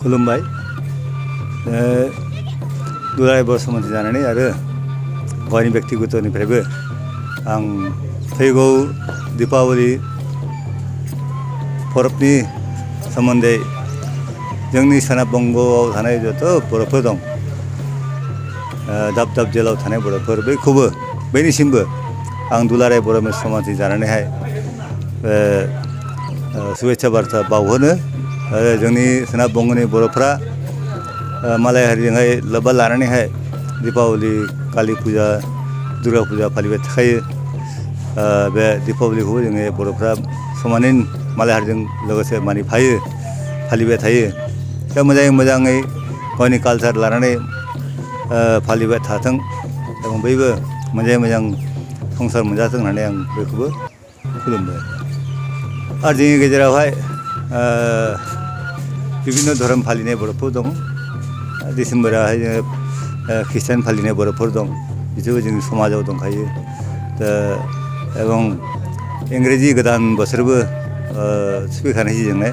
खुलुमबाय दुलाराय बर' समाजनि जानानै आरो गावनि व्यक्तिगतनिफ्रायबो आं फैगौ दीपावली फोरबोनि सोमोन्दै जोंनि सोनाब बंगआव थानाय जत' बर'फोर दं दाब दाब जिल्लायाव थानाय बर'फोर बैनिसिमबो आं दुलाराय बर' समाजनि जानानैहाय शुभेच्छा बार्ता बावहोनो आरो जोंनि सोनाब बंगनि बर'फ्रा मालाय हारिजोंहाय लोब्बा लानानैहाय दीपावली काली फुजा दुर्गा फुजा फालिबाय थाखायो बे दीपावलीखौबो जोंनि बर'फ्रा समानै मालाय हारिजों लोगोसे फालिबाय थायो दा मोजाङै गावनि कालचार लानानै फालिबाय थाथों एबं बयबो मोजां संसार मोनजाथों होननानै आं बयखौबो खुलुमबाय आरो जोंनि गेजेरावहाय बिभिन्न धोरोम फालिनाय बर'फोर दं डिसेम्बरावहाय जोङो ख्रिस्टान फालिनाय बर'फोर दं बिसोरबो जोंनि समाजाव दंखायो दा एबं इंराजि गोदान बोसोरबो सफैखानायसै जोंने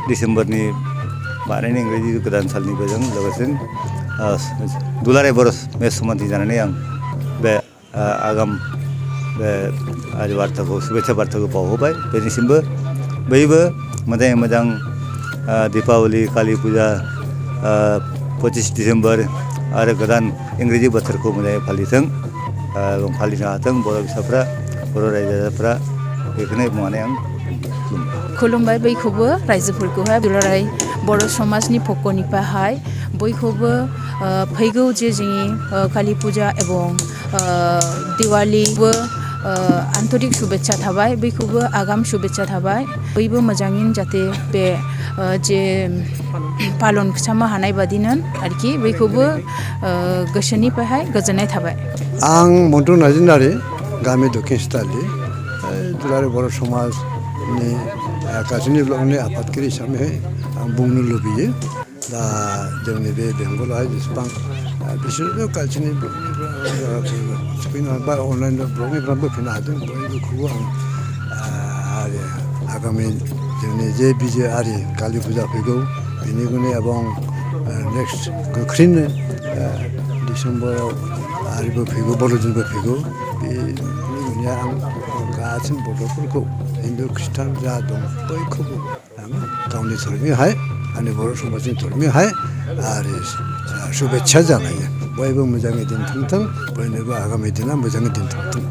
डिसेम्बरनि बानायनाय इंराजि गोदान सालनिबो जों लोगोसे दुलाराय बर' समाजनि जानानै आं बे आगाम बे आरि बार्ताखौ शुभेच्छा बार्ताखौ बावहोबाय बेनिसिमबो बयबो मोजां दीपावली काली फुजा 25 डिसेम्बर आरो गोदान इंराजि बोथोरखौ मोजाङै फालिथों फालिनो हाथों बर' फिसाफ्रा बर' रायजो राजाफ्रा बेखौनो बुंनानै आं खुलुमबाय बयखौबो रायजोफोरखौहाय दुलाराय बर' समाजनि पक्षनिफ्राय बयखौबो फैगौ जे जोंनि काली फुजा एबं दिवालीबो आन्तरिक शुभेच्छा थाबाय बयखौबो आगाम शुभेच्छा थाबाय बयबो मोजाङैनो जाहाथे बे जे पालन खालामनो हानाय बादिनो आरोखि बयखौबो गोसोनिफ्राय गोजोननाय थाबाय आं मन्टु नार्जारि गामि दक्षिण सिथालि दुलाराय बर' समाजनि कालचारनि ब्लकनि आफादगिरि हिसाबै आं बुंनो लुबैयो दा जोंनि बे बेंगलावहाय जेसेबां बिसोरबो कालचारनि ब्लकनिफ्राय सफैनो बा अनलाइन ब्लकनिफ्राय फैनो हादों बयखौबो आं आगामि जोंनि जे बिजय आरि काली फुजा फैगौ बेनिखौनो एबं नेक्स्ट गोख्रैनो डिसेम्बराव आरोबो फैगौ बर'दिनबो फैगौ बेनि आं गासैबो बर'फोरखौ हिन्दु ख्रिस्टान जा दं बयखौबो आं गावनि धर्महाय आंनि बर' समाजनि धर्महाय आरो शुभेच्छा जानायो बयबो मोजाङै दिन थांथों बयनोबो आगामि दिना मोजाङै दिन थांथों